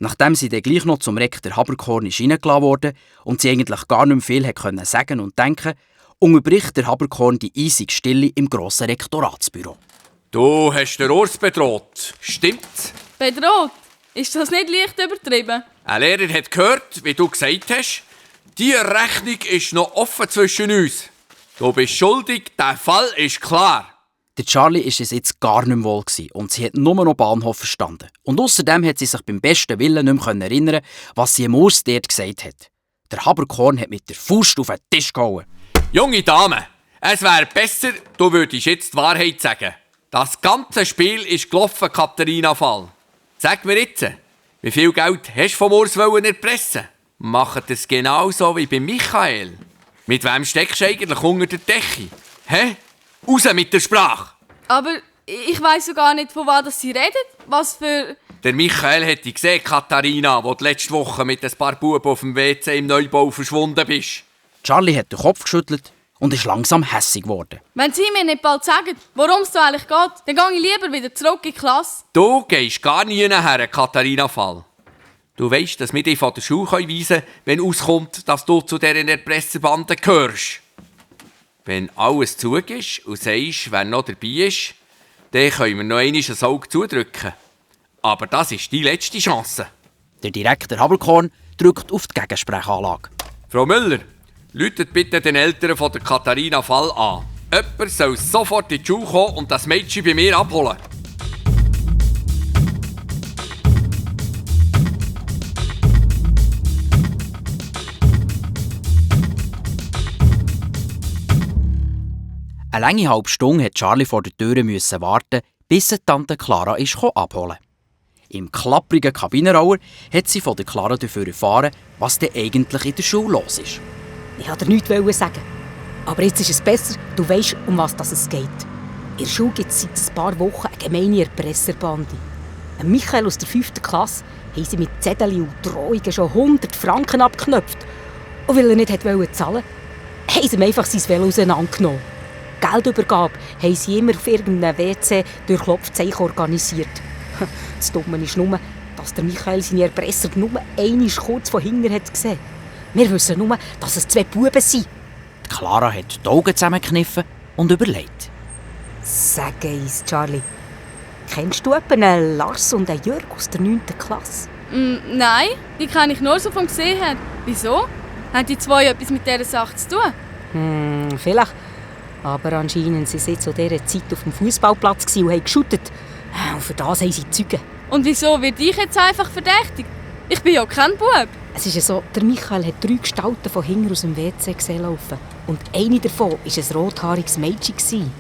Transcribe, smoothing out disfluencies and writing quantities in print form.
Nachdem sie dann gleich noch zum Rektor Haberkorn reingelassen wurde und sie eigentlich gar nicht mehr viel konnte sagen und denken, unterbricht der Haberkorn die eisige Stille im grossen Rektoratsbüro. Du hast den Urs bedroht, stimmt's? Bedroht? Ist das nicht leicht übertrieben? Ein Lehrer hat gehört, wie du gesagt hast, die Rechnung ist noch offen zwischen uns. Du bist schuldig, der Fall ist klar. Der Charlie war es jetzt gar nicht mehr wohl und sie hat nur noch Bahnhof verstanden. Und außerdem hat sie sich beim besten Willen nicht mehr erinnern, was sie im Urs dort gesagt hat. Der Haberkorn hat mit der Faust auf den Tisch gehauen. Junge Dame, es wäre besser, du würdest jetzt die Wahrheit sagen. Das ganze Spiel ist gelaufen, Katharina Fall. Sag mir jetzt, wie viel Geld hast du vom Urs erpressen? Macht es genauso wie bei Michael? Mit wem steckst du eigentlich unter der Decke? Hä? Raus mit der Sprache! Aber ich weiss so gar nicht, von was sie redet. Was für... Der Michael hat dich gesehen, Katharina, wo du letzte Woche mit ein paar Buben auf dem WC im Neubau verschwunden bist. Charlie hat den Kopf geschüttelt und ist langsam hässig geworden. Wenn Sie mir nicht bald sagen, worum es da eigentlich geht, dann gehe ich lieber wieder zurück in die Klasse. Du gehst gar nie her, Katharina Fall. Du weisst, dass wir dich von der Schule weisen können, wenn auskommt, dass du zu dieser Erpresserbande gehörst. Wenn alles zugehst und sagst, wer noch dabei ist, dann können wir noch einmal ein Auge zudrücken. Aber das ist die letzte Chance. Der Direktor Haberkorn drückt auf die Gegensprechanlage. Frau Müller, läutet bitte den Eltern von der Katharina Fall an. Jemand soll sofort in die Schule kommen und das Mädchen bei mir abholen. Eine lange halbe Stunde musste Charlie vor der Tür warten, bis sie Tante Clara abholen kam. Im klapprigen Kabinenrauer hat sie von der Clara dafür erfahren, was denn eigentlich in der Schule los ist. Ich wollte dir nichts sagen. Aber jetzt ist es besser, du weisst, um was es geht. In der Schule gibt es seit ein paar Wochen eine gemeine Erpresserbande. Michael aus der 5. Klasse haben sie mit Zetteln und Drohungen schon 100 Franken abgeknöpft. Und weil er nicht wollte zahlen, haben sie ihm einfach sein Velo auseinandergenommen. Geldübergabe haben sie immer auf irgendeinem WC durch Klopfzeichen organisiert. Das Dumme ist nur, dass der Michael seine Erpresser nur einmal kurz von hinten hat gesehen. Wir wissen nur, dass es 2 Buben sind. Clara hat die Augen zusammengekniffen und überlegt. Sag uns, Charlie, kennst du einen Lars und einen Jörg aus der 9. Klasse? Nein, die kenne ich nur so vom Gesehen her. Wieso? Haben die 2 etwas mit dieser Sache zu tun? Vielleicht. Aber anscheinend waren sie zu dieser Zeit auf dem Fußballplatz und haben geschuttet. Und für das haben sie Zeugen. Und wieso wird ich jetzt einfach verdächtig? Ich bin ja kein Bub. Es ist so, der Michael hat 3 Gestalten von hinten aus dem WC gesehen laufen. Und eine davon war ein rothaariges Mädchen.